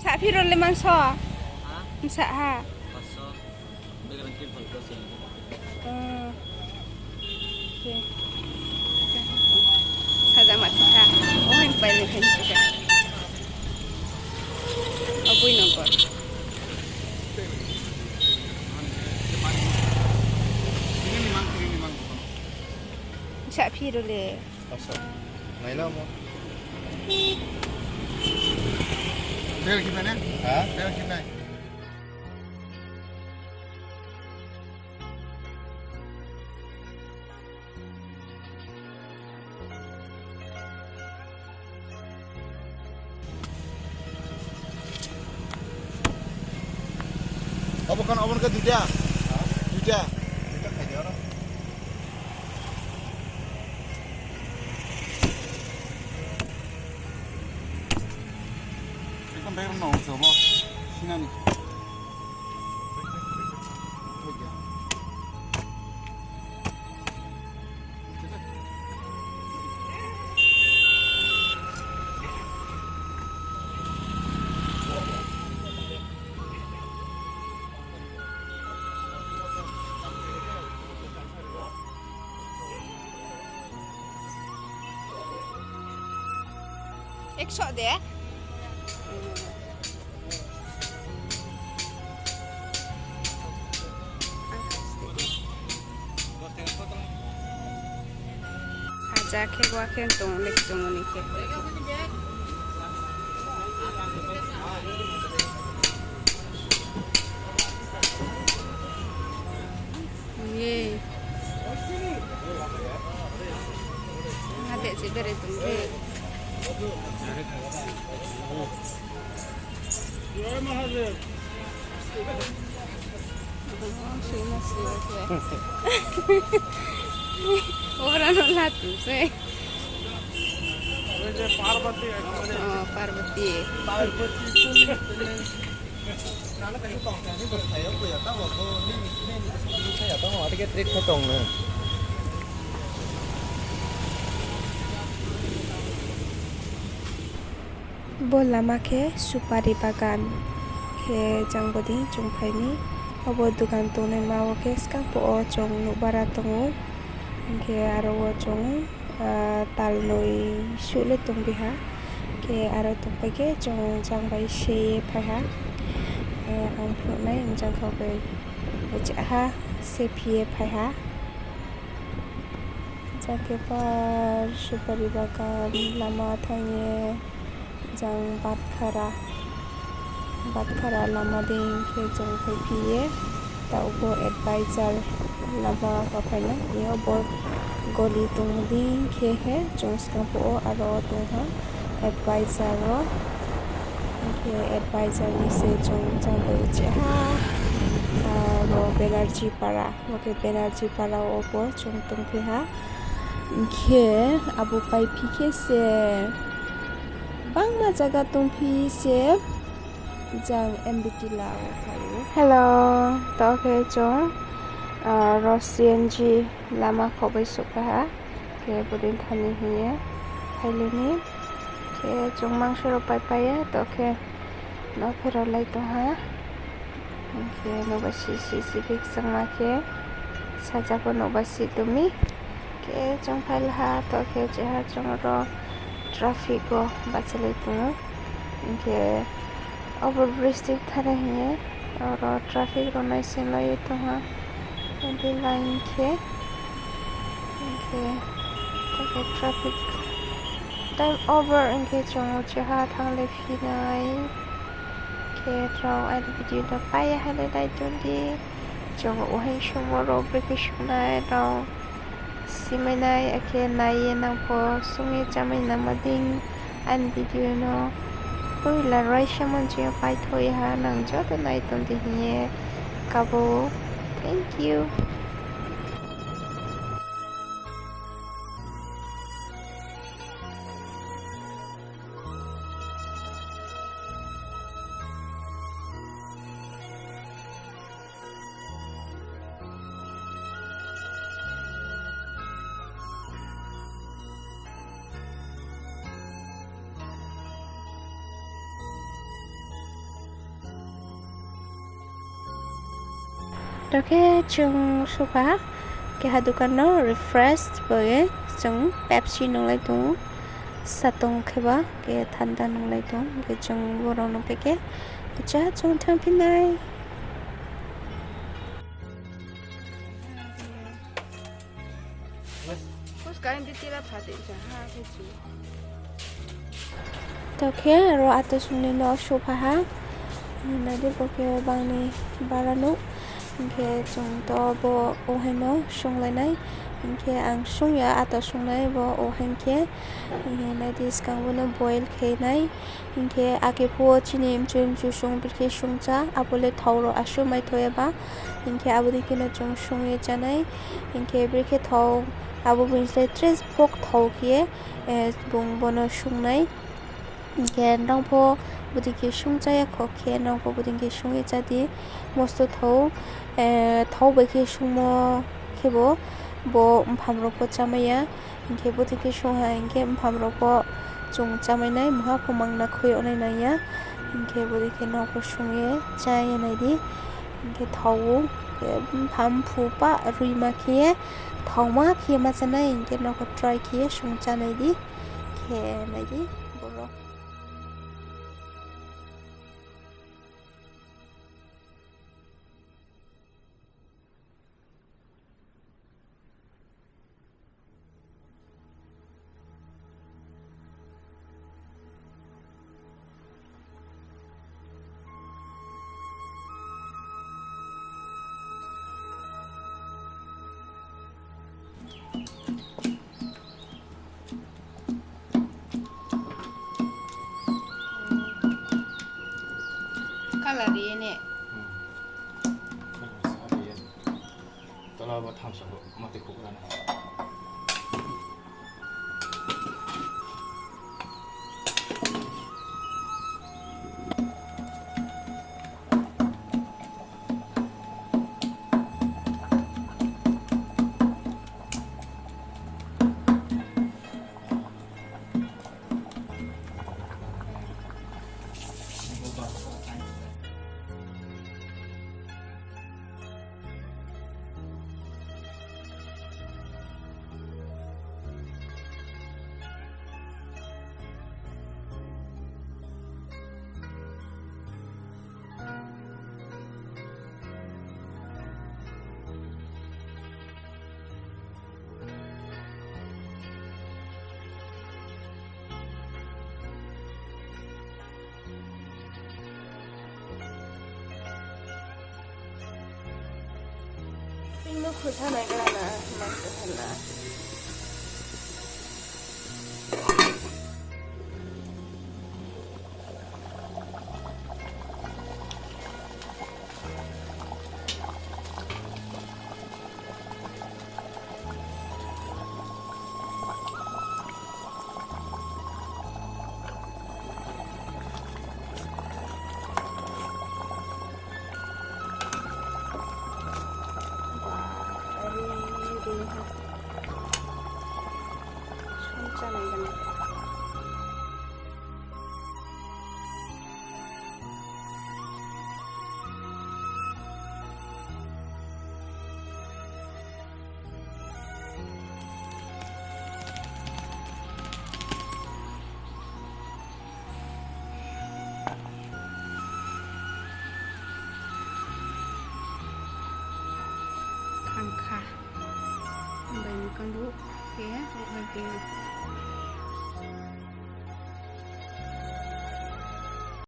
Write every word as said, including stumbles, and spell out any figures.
Sa phi ro le mangso? Msa ha. Saja ma thikha. Ohain pai le khain thikha. Aboi nongkor. Sa phi ro le. Asa. Naila mo. Bel kita ne? Ha? Bel kita. Abo kan, abo kan duita. Duita. Duita khai di aro. Ekdom bag no se mo. Sinani. Ekso de? Haja khe wa khe tong le chung ni khe. Ye. Hade se bere tong de. Ora no la tu se. Parvati. Oh, Parvati. Bo lama khe supari bagan khe jang bodei chung phai mi. Obo dukan tongnaima wo khe skang phuh wo chung nuhbara tong ou. Hing khe aro wo chung, ah, tal noi suh le tongbi ha. Khe aro tongpai khe chung jang bai se ye phai ha. Eh, ang phnuh nai jang kha bai. Uchih ha se phi ye phai ha. Jang khe par supari bagan lama thanng ye jang Bathkhara, Bathkhara lama dei khe chung phaiphi ye, taoh bo advisor lama pho phai nai, yo bo goli tongmo dei khe he chung skang phuh wo aro tong ha advisor wo. Hing khe advisor ni se chung jang bai uchih ha, aro Banerjee Para, bo khe Banerjee Para wo bo chung tongphi ha. Hing khe abo paiphi khe se bangma zaga tongphi se jang M B T la wo phai ou. Hello, to khe chung, ah, ro C N G lama kho bai souhphai ha. Khe bodei thani hing ye phailai mi. Khe chung mangso rao paipai ye, to khe no pherao lai tong ha. Hing khe nouhba si si si bikchangma khe saja pho nouhba si tong mi. Khe chung phai la ha, to khe jeha chung ro traffic wo bachalai tong ou. Hing khe over bridge thanai hing ye, aro traffic rao naisinglai ye tong ha. Adi line khe, hing khe, to khe traffic time over hing khe chung uchih ha thanng le phi nai. Khe rao aini video no pai ye hailai nai tong di. Chung uaing sumo rao brekhe sungnai rao simai nai, akhe nai ye nang pho sung ye chámai nangma dei aini video no poila raisa monji yo paithoh ye ha nang joto nai tong di hing ye kabo. Thank you. To khe chung soupha ha, keha dukan no refresh bo ye chung Pepsi nunglai tong ou, satong khe ba khe thanda nunglai tong, hing khe chung borao no pai khe, acha chung thanngphi nai. To khe aro ato sungnai no soupha ha. Nai di, bo khe bang ni bara nouh. Hing khe chung to bo ohai no sunglai nai. Hing khe ang sung ya, ato sungnai bo ohai khe. Hing khe nai di, skang bo no boil khe nai. Hing khe ake phuh wo chini mchu mchu sung, brekhe sung chá, abo le thao rao asuh maithoh ya ba. Hing khe abo dei khe no chung sung ye chá nai. Hing khe brekhe thao, abo bini slái tre pho kthao khe ye, bung bo no sung nai. Hing khe nrao pho bodei khe sung chá ya kho khe, nrao pho bodei khe sung ye chá di. Mosto thao, thao bai khe sungmo khebu bo mpham rao pho chámai ya. Hing khe bodei khe sung ha hing khe mpham rao pho chung chámai nai, mungha pho mangna khui yag nai nang ya. Hing khe bodei khe nrao pho sung ye chá ye nai di. Hing khe thao, mpham phu pah ruima khe ye, thaoma khe ye ma chá nai, hing khe nrao pho try khe ye sung chá nai di. Khe nai di, boro. Color ri ye ne. Tola bo thamsa bo mati khouh ra nai. Ping no khutha nai gra na, mang khutha na. Ba, ri, ri ha. Sung chá nai gana. Khangkha. Bai ni kangbu khe, o hai khe.